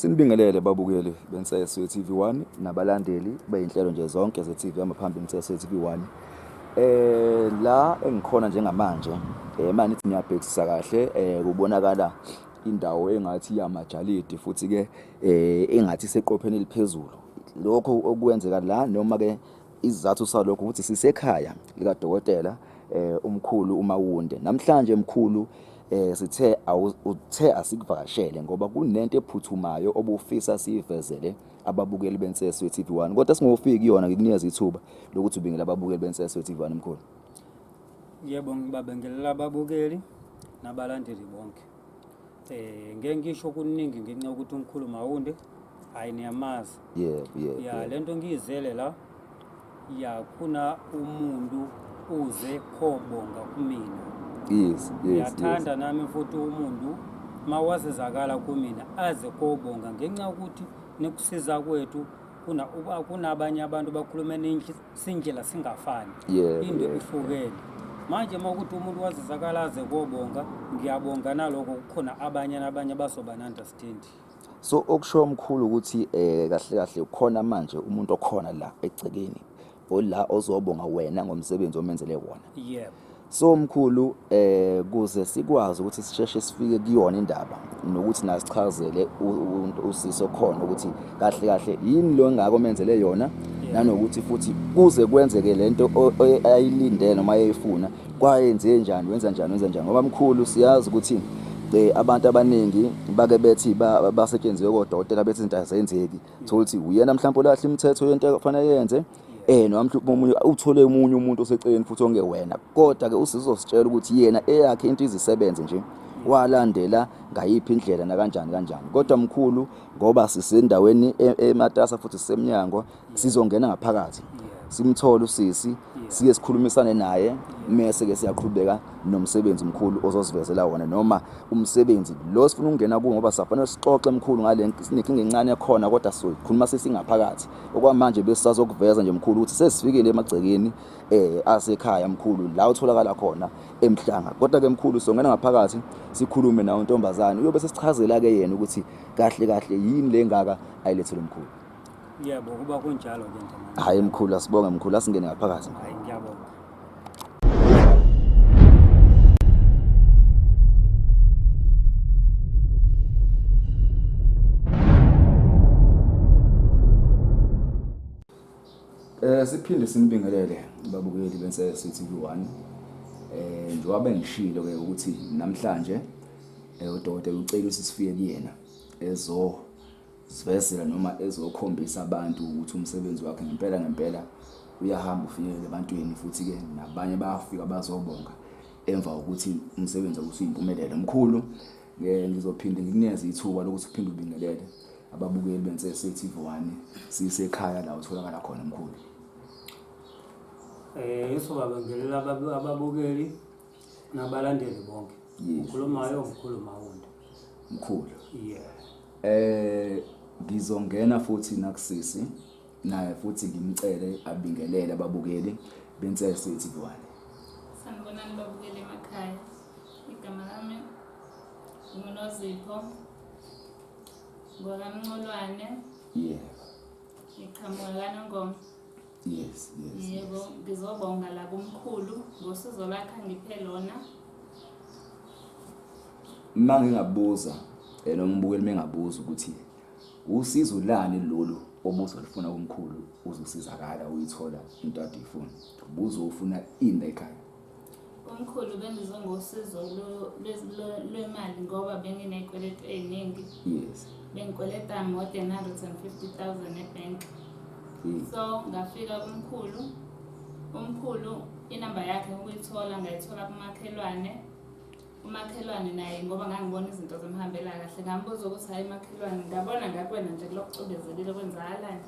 Sinibingelele babukeli beNseso ye-TV1 nabalandeli beyinhlelo nje zonke ze-TV amaphambi Inseso ye-TV1. La engikhona njengamanje manje nithi niyabhekisisa kahle kubonakala indawo engathi yamajalidi futhi ke engathi iseqopheni eliphezulu. Lokho okwenzeka la noma ke Isizathu salokho ukuthi sisekhaya likadokotela umkhulu uMawunde. Namhlanje mkhulu sithe uthe asikuvakashele ngoba kunento ephuthumayo obufisa siyivezele ababukeli beNseso ye-TV1. Kodwa singofiki kuyona ngikunikeza ithuba lokuthi ubingele ababukeli beNseso ye-TV1 mkhulu. Yebo, ngibabingelela ababukeli nabalandeli bonke. Ngeke ngisho kuningi ngenxa yokuthi umkhulu Mawunde hayi niyamazi. Yebo, yebo. Ya lento ngiyizele la ya kuna umuntu uze khobonga kumina. Yes, yes. Ngiyathanda nami futhi umuntu mawasizakala kumina aze kobonga ngenxa yokuthi nikusiza kwethu kuna kunabanye abantu bakhuluma sindlela singafani Yebo, into yebo. ihlukene manje uma ukuthi umuntu wazizakala aze kobonga ngiyabonga naloko kukhona abanye nabanye abazoba ne-understand. So okusho mkhulu ukuthi kahle kahle ukhona manje umuntu okhona la egcekeni ola ozobonga wena ngomsebenzi omenzele wona. Yebo. So mkhulu kuze sikwazi ukuthi sisheshe sifike kuyona indaba nokuthi nasichazele usisi okhona ukuthi kahle kahle yini lo engako omenzele yona nanokuthi futhi kuze kwenzeke lento ayilindele noma ayifuna kwayenze njani wenza njani wenza njani ngoba mkhulu siyazi ukuthi abantu abaningi bake bethi basetshenziwe kodokotela bethi izinto azenzeki thola ukuthi uyena mhlawumbe olahla imithetho yento okufanele yenze noma mhlawumbe omunye uthole omunye umuntu oseceleni futhi ongewena kodwa ke usizositshela ukuthi yena eyakhe into izisebenze nje walandela ngayiphi indlela nakanjani kanjani kodwa mkhulu ngoba sisendaweni ematasa futhi sisemnyango sizongena ngaphakathi simthole usisi sike sikhulumisane naye mese ke siyaqhubeka nomsebenzi mkhulu ozosivezela wona noma umsebenzi lo sifuna ukungena kuwo ngoba safanele sixoxe mkhulu ngale sinenkinga encane ekhona kodwa sizoyikhuluma sesingaphakathi okwamanje besisazokuveza nje mkhulu ukuthi sesifikile emagcekeni asekhaya mkhulu la utholakala khona emhlanga kodwa ke mkhulu songena ngaphakathi sikhulume nawo ntombazane uyobe sesichazela ke yena ukuthi kahle kahle yini le ngaka ayilethele mkhulu. Yebo, kuba kunjalo ke njengamanje. Hayi mkhulu, asibonge mkhulu, asingene ngaphakathi. Hayi ngiyabonga. Siphinde sinibingelele babukeli bense TV1. Njengoba bengishilo ke ukuthi namhlanje udokotela ucela ukuthi sifike kuyena ezo sivezela noma ezokhombisa abantu ukuthi umsebenzi wakhe ngempela ngempela uyahamba ufinyelele ebantwini futhi ke nabanye bayafika bazobonga emva kokuthi umsebenzi wakhe usuyimpumelelo mkhulu. Ngizophinde ngikunikeze ithuba lokuthi uphinde ubingelele ababukeli beNsese TV1 sisekhaya la utholakala khona mkhulu. Ngisobabingelela ababukeli nabalandeli bonke. Ukhulumayo umkhulu Mawunda. Mkhulu. Yeah. Ngizongena futhi nakusisi naye futhi ngimcele abingelele ababukeli beNsese TV1. Sanibonani babukeli emakhaya. Igama lami nguNozipho ngwakamncolwane. Yebo. Ngiqhamuka kaNongoma. Yes, yes. Yebo, ngizobonga la kumkhulu ngosizo lwakhe angiphe lona. Uma ngingabuza noma umbukeli mengabuza ukuthi usizo lani lolu obuzolufuna kumkhulu uzosizakala uyithola into ade uyifuna. Ubuzofuna ini la ekhaya? Umkhulu bengizwe ngosizo lwemali ngoba benginey'kweletu ey'ningi. Yes. Bengikweleta more than 150,000 ebhenki. So ngafika kumkhulu, umkhulu inamba yakhe ukuyithola ngayithola kumakhelwane. Umakhelwane naye ngoba ngangibona izinto zimhambela kahle ngambuza ukuthi hhayi makhelwane ngabona ngakwena nje kulokucwebezekile kwenzakalani.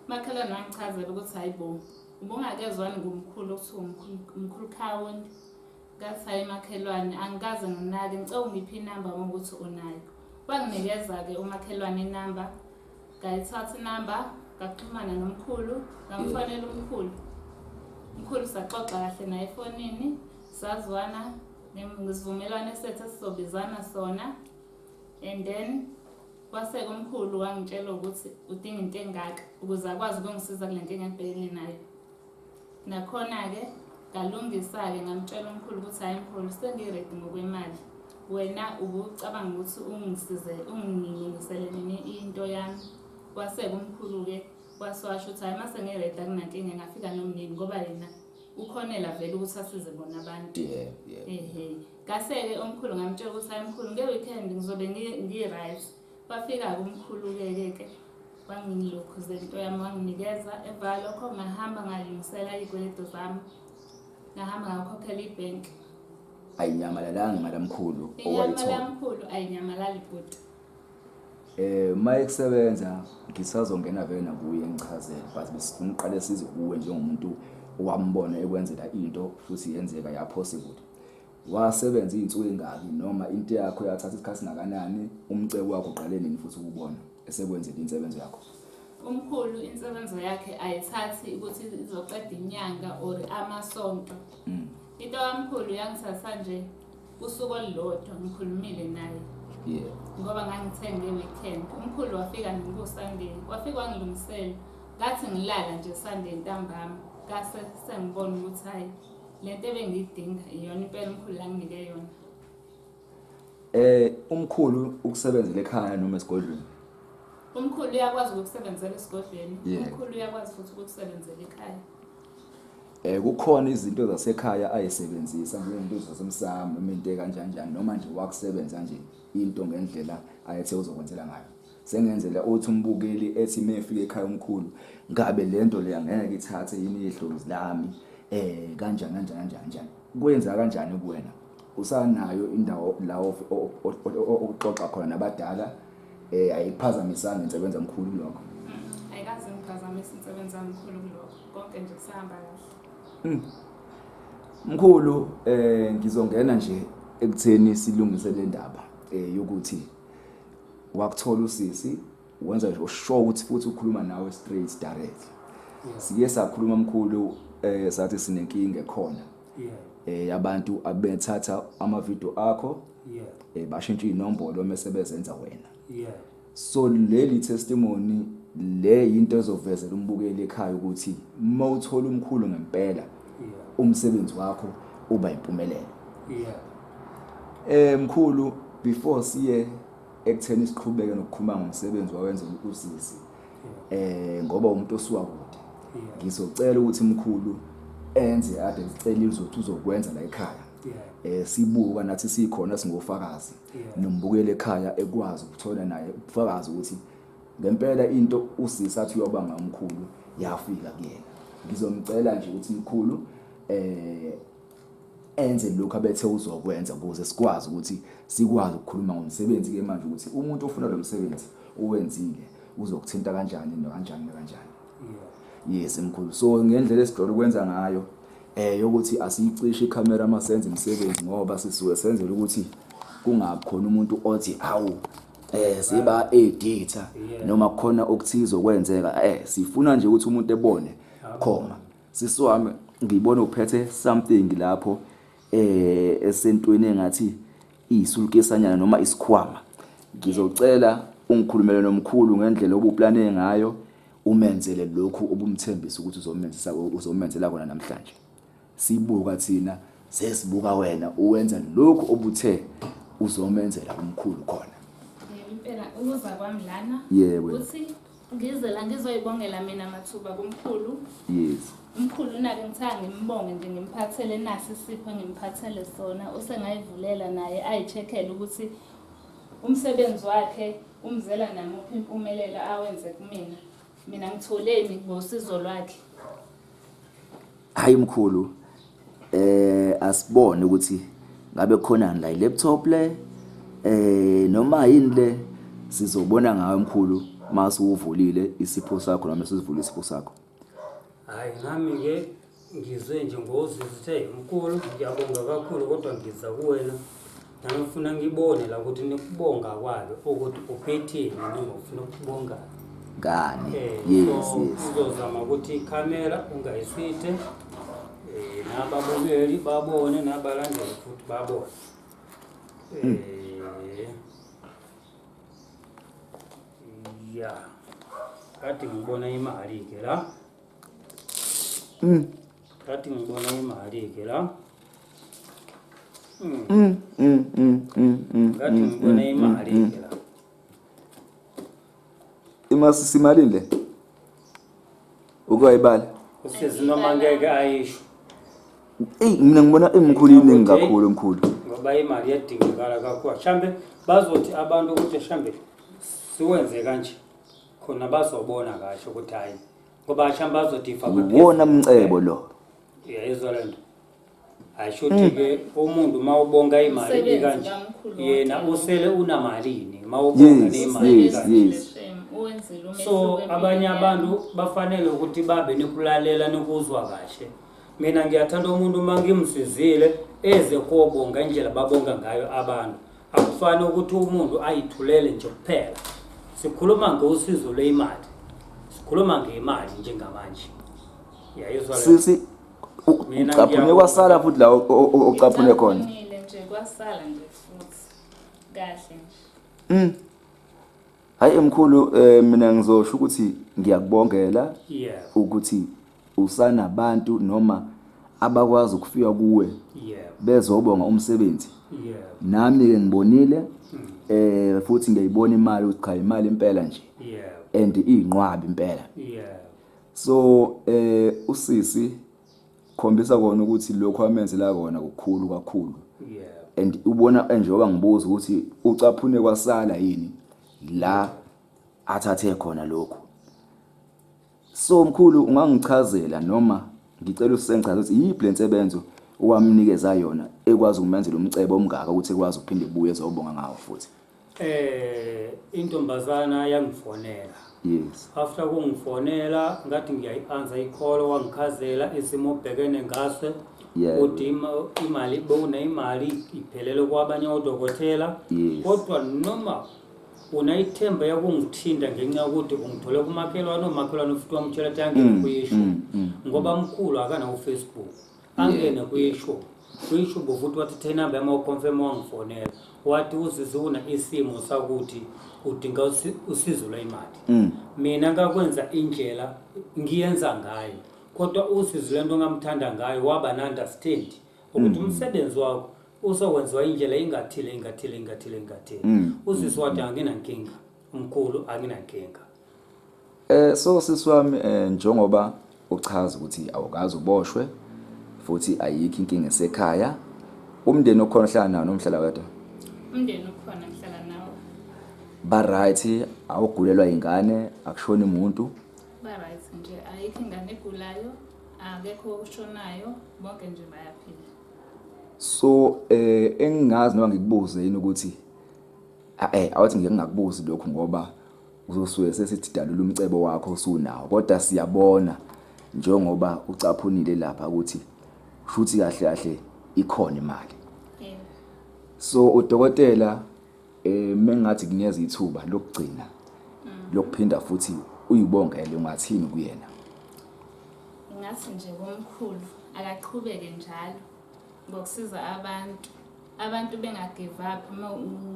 Umakhelwane wangichazela ukuthi hhayi bo ubungakezwani ngumkhulu okuthiwa umkhulu Khawundi. Ngathi hhayi makhelwane angikaze nginake ngicela ungiphe inamba uma ukuthi unayo. Wanginikeza-ke umakhelwane inamba ngayithatha inamba ngaxhumana nomkhulu ngamfonela umkhulu. Umkhulu saxoxa kahle naye efonini sazwana ngesivumelwano sethu esizobizana sona and then Kwase-ke umkhulu wangitshela ukuthi udinga into engaka ukuze akwazi ukungisiza kule nkinga engibhekene nayo. Nakhona-ke ngalungisa-ke ngamtshela umkhulu ukuthi hhayi mkhulu sengiredi ngokwemali. Wena ubucabanga ukuthi ungisize ungilungisele nini into yami. Kwase-ke umkhulu-ke wase washo ukuthi hhayi mase ngiredi akunankinga ngafika nomnini ngoba yena ukhonela vele ukuthi asize bona abantu. Yeah. Ehhe. Ngase-ke umkhulu ngamtshela ukuthi hayi mkhulu nge-weekend ngizobe ngi-right. Wafika-ke umkhulu-ke ke wangilokhuzela into yami wanginikeza. Emva kwalokho ngahamba ngalungisela iy'kweletu zami. Ngahamba ngakhokhela ibhenki. Ayinyamalalanga imali yamkhulu Inyama owayithola. yamkhulu ayinyamalali bhuti. Mayekusebenza ngisazongena vele nakuye ngichazele but besifuna uqale size kuwe njengomuntu owambona ekwenzela into futhi yenzeka ya possible. Wasebenza izinsuku ezingaki noma into yakho yathatha isikhathi singakanani umcebo wakho uqale nini futhi ukubona esekwenzela insebenzo yakho? Umkhulu insebenzo yakhe ayithathi ukuthi izoqeda inyanga or amasonto. Into kamkhulu yangithatha nje usuku olulodwa ngikhulumile naye. Ngoba ngangithe nge-weekend. Umkhulu wafika ngingu-Sunday, wafika wangilungisela. Ngathi ngilala nje Sunday ntambama, ngase sengibona ukuthi hhayi le nto ebengiyidinga iyona impela umkhulu anginike yona. Umkhulu ukusebenzela ekhaya noma esigodlweni? Umkhulu uyakwazi ukukusebenzela esigodlweni. Umkhulu uyakwazi futhi ukukusebenzela ekhaya. Kukhona izinto zasekhaya ayisebenzisa njengezinto zasemsamo noma into kanjani njani noma nje wakusebenza nje into ngendlela ayethe uzokwenzela ngayo. Sengenzela uthi umbukeli ethi mefika ekhaya umkhulu ngabe lento leya ngeke ithathe yini idlozi lami kanjani kanjani kanjani kanjani. Kwenza kanjani kuwena? Usanayo indawo la okuxoxa khona nabadala ayiphazamisanga insebenzo mkhulu lokho? Ayikaze ngiphazamise insebenzo yamkhulu kulokho. Konke nje kusahamba kahle. Mkhulu ngizongena nje ekutheni silungise le ndaba yokuthi wakuthola usisi wenza nje usho ukuthi futhi ukhuluma nawe straight direct. Siye sakhuluma mkhulu sathi sinenkinga ekhona. Abantu abethatha ama video akho bashintsha inombolo mase bezenza wena. So leli testimony le into ezovezela umbukeli ekhaya ukuthi mawuthola umkhulu ngempela umsebenzi wakho uba impumelelo. Mkhulu before siye ekutheni siqhubeke nokukhuluma ngomsebenzi wawenza usisi ngoba umuntu osuka kude ngizocela ukuthi mkhulu enze ade sicela izothi uzokwenza la ekhaya sibuka nathi sikhona singofakazi nombukeli ekhaya ekwazi ukuthola naye ubufakazi ukuthi ngempela into usisi athi uyobanga umkhulu yafika kuyena. Ngizomcela nje ukuthi mkhulu enze lokho abethe uzokwenza ukuze sikwazi ukuthi sikwazi ukukhuluma ngomsebenzi ke manje ukuthi umuntu ofuna lo msebenzi uwenzile uzokuthinta kanjani nokanjani nokanjani. Yes mkhulu. So ngendlela esijwayele ukwenza ngayo yokuthi asiyicishe ikhamera masenze imisebenzi ngoba sisuke senzela ukuthi kungabi khona umuntu othi hawu siba editor noma kukhona okuthize okwenzeka sifuna nje ukuthi umuntu ebone khoma. Sisi wami ngibona uphethe something lapho esentweni engathi isulukisanyana noma isikhwama. Ngizocela ungikhulumele nomkhulu ngendlela obuplane ngayo umenzele lokhu obumthembisa ukuthi uzomenzisa uzomenzela kona namhlanje. Sibuka thina sesibuka wena uwenza lokhu obuthe uzomenzela umkhulu khona. Impela ukuza kwami lana uthi ngize la ngizoyibongela mina mathuba kumkhulu. Yes. Umkhulu nake ngithanda ngimbonge nje ngimphathele nasi isipho ngimphathele sona usengayivulela naye ayicheckele ukuthi umsebenzi wakhe umzela namuphi impumelelo awenze kumina. Mina ngitholeni ngosizo lwakhe. Hayi mkhulu asibone ukuthi ngabe khona la laptop le noma yini le sizobona ngayo mkhulu mase uvulile isipho sakho noma sesivule isipho sakho. Hayi nami ke ngizwe nje ngozizwe uthe mkhulu ngiyabonga kakhulu kodwa ngiza kuwena nami ngifuna ngibone la ukuthi nikubonga kwalo ukuthi uphetheni noma ufuna ukubonga ngani. Yes so yes. Uzozama ukuthi ikhamera ungayiswithe nababukeli babone nabalandeli futhi babone. Ya, kade ngibona imali-ke la. Kade ngibona imali-ke la. Kade ngibona imali-ke la. Imasisi imalini le? Ukuyibala. Usisi noma ngeke ayisho. Eyi, mina ngibona emkhulu iningi kakhulu, mkhulu. Ngoba imali iyadingekala kakhulu. Shambe bazothi abantu ukuthi shambe siwenze kanje, khona bazobona kahle ukuthi hayi, ngoba shambe bazothi ifakwe phezulu. Uwona mcebo lo. Uyayizwa le nto? Ayisho ukuthi-ke umuntu uma ubonga imali Umsebenzi kanje, kamkhulu yena wonke. Usele unamalini uma ubonga nemali kanje. Uwenzile umehluko So abanye empilweni. Abantu bafanele ukuthi babe nikulalela, nikuzwa kahle. Mina ngiyathanda umuntu uma ngimsizile eze kobonga indlela babonga ngayo abantu. Akufani ukuthi umuntu ayithulele nje kuphela. Sikhuluma ngosizo lwemali, sikhuluma ngemali njengamanje. Yayizwa le nto? Sisi Mina ucaphune ngiyabonga. Kwasala futhi la ocaphune khona. Ngicaphunile nje, kwasala nje futhi kahle nje. Hayi mkhulu, mina ngizosho ukuthi ngiyakubongela ukuthi usanabantu noma abakwazi ukufika kuwe bezobonga umsebenzi. Nami ke ngibonile, futhi ngiyayibona imali ukuthi cha, imali impela nje and iyinqwabi impela. So usisi khombisa kona ukuthi lokho amenzela kona kukhulu kakhulu. And ubona njengoba ngibuza ukuthi ucaphune kwasala yini la athathe khona lokho. So mkhulu, ungangichazela noma ngicela usengichaze ukuthi yiphi lensebenzo owamnikeza yona ekwazi ukumenzela umcebo omngaka ukuthi ekwazi ukuphinde ebuye ezobonga ngawo futhi? Intombazana yangifonela. After kungifonela, ngathi ngiyayi-answer i-call, wangichazela isimo obhekene ngaso, ukuthi imali bewunayimali iphelele kwabanye odokotela, kodwa noma unayithemba yakungithinta ngenxa yokuthi ungithole kumakhelwane, umakhelwane futhi wamtshela ukuthi angene kuyisho, ngoba mkhulu akanawo uFacebook, angene kuyisho kuyishubo futhi wathi inamba yami, waconfirm, wangifonela, wathi usisi una isimo sakuthi udinga usizo lwemali. Mina ngakwenza indlela ngiyenza ngayo, kodwa usizi lento ngamthanda ngayo waba na-understand ukuthi umsebenzi wakho usokwenziwa indlela ingathile, ingathile, ingathile, ingathile. Usisi wathi anginankinga umkhulu, anginankinga. So sisi wami, njengoba uchaza ukuthi awukaze uboshwe futhi ayikho inkinga esekhaya, umndeni okhona ohlala nawo noma uhlala wedwa? Umndeni ukhona, ngihlala nawo. Ba right, awugulelwa ingane, akushoni umuntu? Ba-right nje, ayikho ingane egulayo, akekho oshonayo, bonke nje bayaphila. So engingazi noma ngikubuze yini ukuthi awuthi ngeke ngingakubuzi lokhu ngoba uzosuke sesithi dalula umcebo wakho osunawo, kodwa siyabona njengoba ucaphunile lapha ukuthi shuthi kahle kahle ikhona imali. Yebo. So udokotela, mengathi kunikeza ithuba lokugcina lokuphinda futhi uyibongele, ungathini kuyena? Ngathi nje komkhulu akaqhubeke njalo ngokusiza abantu, abantu benga-give up.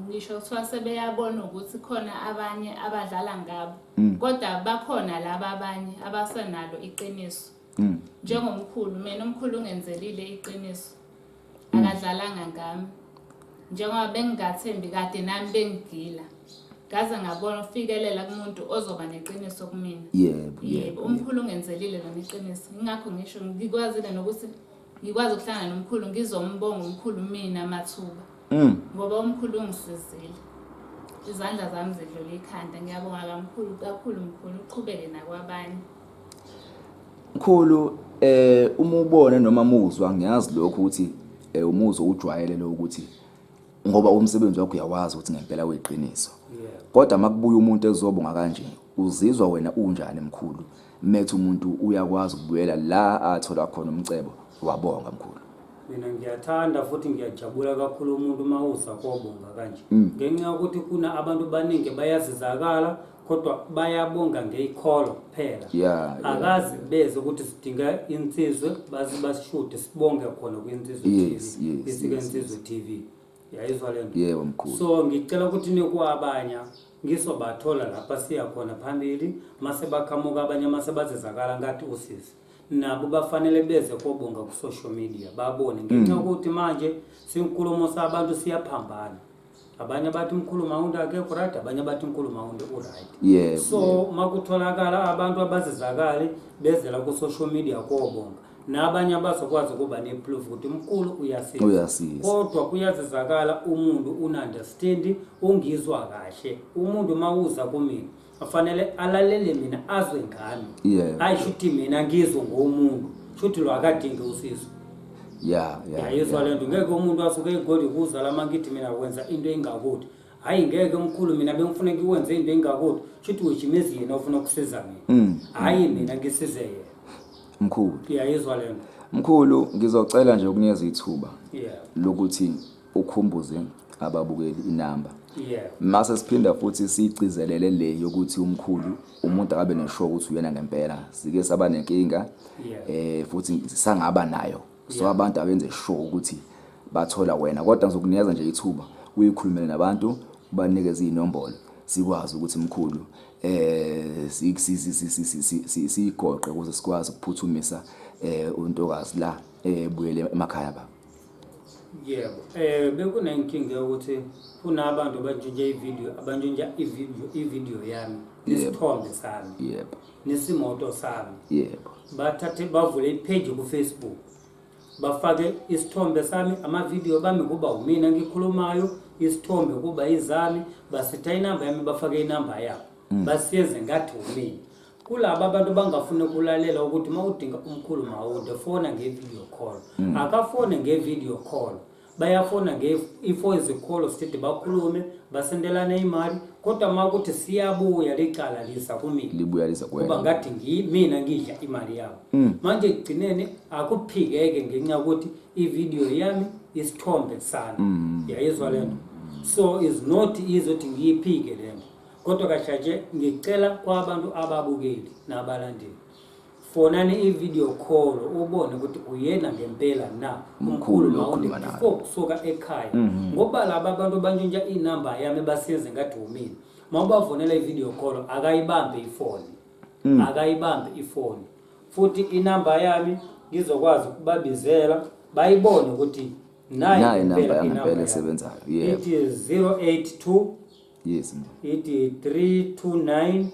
Ngisho kuthiwa sebeyabona ukuthi khona abanye abadlala ngabo, kodwa bakhona laba abanye abasenalo iqiniso, njengomkhulu. Mina umkhulu ungenzelile iqiniso, akadlalanga ngami, njengoba bengingathembi kade nami bengigila, ngaze ngabona ufikelela kumuntu ozoba neqiniso kumina. Yebo. Yebo, umkhulu ungenzelile lona iqiniso, ingakho ngisho ngikwazile nokuthi ngikwazi ukuhlangana nomkhulu, ngizombonga umkhulu mina mathuba, ngoba umkhulu ungisizile, izandla zami zidlula ikhanda. Ngiyabonga kamkhulu kakhulu, mkhulu, uqhubeke nakwabanye. Mkhulu, uma ubona noma muzwa, ngiyazi lokho ukuthi umuzwa ujwayele lo ukuthi ngoba umsebenzi wakho uyawazi ukuthi ngempela uyiqiniso. Kodwa makubuya umuntu ezobonga kanje, uzizwa wena unjani mkhulu? Methu umuntu uyakwazi ukubuyela la athola khona umcebo wabonga, mkhulu. Mina ngiyathanda futhi ngiyajabula kakhulu umuntu uma uza kobonga kanje, ngenxa yokuthi kuna abantu baningi bayazizakala kodwa bayabonga ngeyikholo kuphela. Akazi beze ukuthi sidinga Insizwe, baze basishude sibonge khona kwiNsizwe TV. Isike Insizwe TV. Yayizwa le nto? Yebo mkhulu. So ngicela ukuthi nikwabanya ngizobathola lapha siya khona phambili, mase baqhamuka abanye, mase bazizakala ngathi usisi nabo bafanele beze kobonga ku-social media babone, ngenxa yokuthi manje sinkulumo sabantu siyaphambana. Abanye bathi umkhulu Mawunde akekho right, abanye bathi umkhulu Mawunde u-right. So makutholakala abantu abazizakali bezela ku-social media kobonga, nabanye abazokwazi ukuba ne-proof ukuthi umkhulu uyasiza. Uyasiza. Kodwa kuyazizakala umuntu una-understand, ungizwa kahle. Umuntu uma uza kumina afanele alalele mina, azwe ngami. Hayi shuthi mina ngizwe ngomuntu, shuthi lo akadingi usizo. Yayizwa le nto? Ngeke umuntu asuke egoli kuza lama ngithi mina wenza into engakuthi, hhayi ngeke mkhulu, mina bengifuna ngiwenze into engakuthi, shuthi ujimezi yena ofuna ukusiza mina, hhayi mina ngisize yena. Mkhulu. Iyayizwa le nto? Mkhulu, ngizocela nje ukunikeza ithuba lokuthi ukhumbuze ababukeli inamba. Mase siphinda futhi siyigcizelele le yokuthi umkhulu umuntu akabe nesure ukuthi uyena ngempela. Sike saba nenkinga futhi sangaba nayo. So abantu abenze sure ukuthi bathola wena, kodwa ngizokunikeza nje ithuba uyikhulumele nabantu, ubanikeze inombolo, sikwazi ukuthi mkhulu siyigoqe ukuze sikwazi ukuphuthumisa untokazi la ebuyele emakhaya baba. Yebo, bekunenkinga yokuthi kunabantu abantshontsha ividiyo, abantshontsha ividiyo yami nesithombe sami nesimoto sami. Bathathe bavule ipage ku-Facebook, bafake isithombe sami, amavidiyo bami kuba umina ngikhulumayo, isithombe kuba izami, basitha inamba yami, bafake inamba yabo, basiyenze ngathi umina. Kulaba abantu bangafuni ukulalela ukuthi uma udinga umkhulu Mawunde fona nge-video call, akafone nge-video call, bayafona nge-voice call, sithi bakhulume, basendelane imali, kodwa uma kuthi siyabuya licala lisa kumina. Libuya liza kuba kuwena. Ngathi mina ngidla imali yabo. Manje ekugcineni akuphikeke ngenxa yokuthi ividiyo yami, isithombe sami. Yayizwa le nto? So is not easy ukuthi ngiyiphike le nto, kodwa kahle nje ngicela kwabantu ababukeli nabalandeli, fonani i-video call ubone ukuthi uyena ngempela na. Umkhulu lo Mawunde okhuluma naye. Before kusuka ekhaya, ngoba laba abantu bantshontsha inamba yami basiyenze ngathi umina. Uma ubavonela i-video call akayibambe ifoni, akayibambe ifoni. Futhi inamba yami ngizokwazi ukubabizela bayibone ukuthi nayi Nayi inamba ngempela yangempela inamba yami. esebenzayo, yebo. Ithi 082 ithi 329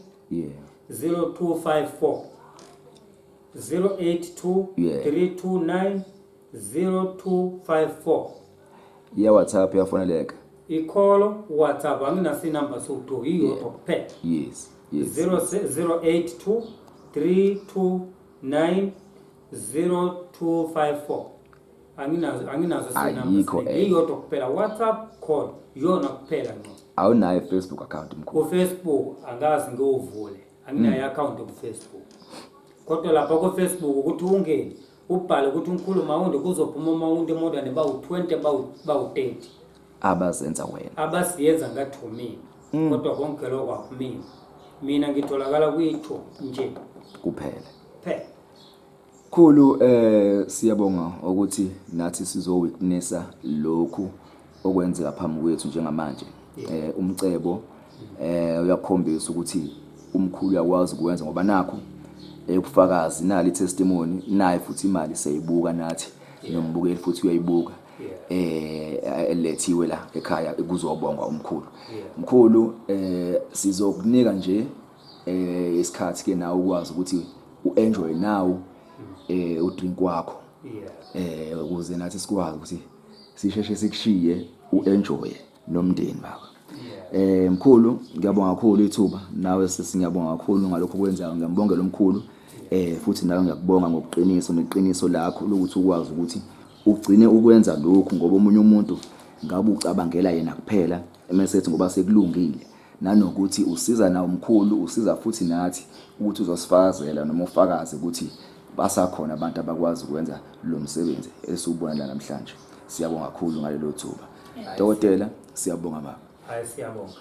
0254, 082 329 0254. Iya WhatsApp, iyafoneleka? I-call, WhatsApp, anginaso inamba sowu-two, iyodwa kuphela. 082 329 0254. Anginazo Ayikho sinamba, enye. iyodwa kuphela. WhatsApp, call, iyona kuphela ngqo. Awunayo i-Facebook account mkhulu? Ku-Facebook angazi ngiwuvule, anginayo i-account ku-Facebook, kodwa lapha ku-Facebook ukuthi ungene ubhale ukuthi umkhulu Mawunde, kuzophuma uMawunde more than bawu-20, bawu-30. Abazenza wena. Abasiyenza ngathi umina, kodwa konke lokho akumina. Mina ngitholakala kwi-YouTube nje kuphela. Kuphela. Khulu, siyabonga ukuthi nathi sizowitnessa lokhu okwenzeka phambi kwethu njengamanje. Umcebo uyakhombisa ukuthi umkhulu uyakwazi ukwenza, ngoba nakho ubufakazi, nali testimony, naye futhi imali siyayibuka nathi, nombukeli futhi uyayibuka elethiwe la ekhaya kuzobongwa umkhulu. Mkhulu, sizokunika nje isikhathi ke nawe ukwazi ukuthi uenjoy now udrink wakho ukuze nathi sikwazi ukuthi sisheshe sikushiye uenjoy nomndeni baba. Mkhulu, ngiyabonga kakhulu ithuba, nawe sisi ngiyabonga kakhulu ngalokho okwenzayo. Ngiyambongela omkhulu, futhi nawe ngiyakubonga ngobuqiniso neqiniso lakho lokuthi ukwazi ukuthi ugcine ukwenza lokhu, ngoba omunye umuntu ngabe ucabangela yena kuphela emesethi ngoba sekulungile, nanokuthi usiza na umkhulu, usiza futhi nathi ukuthi uzosifakazela noma ufakaze ukuthi basakhona abantu abakwazi ukwenza lo msebenzi esiwubona la namhlanje. Siyabonga kakhulu ngalelo thuba, dokotela, siyabonga baba. Hayi, siyabonga.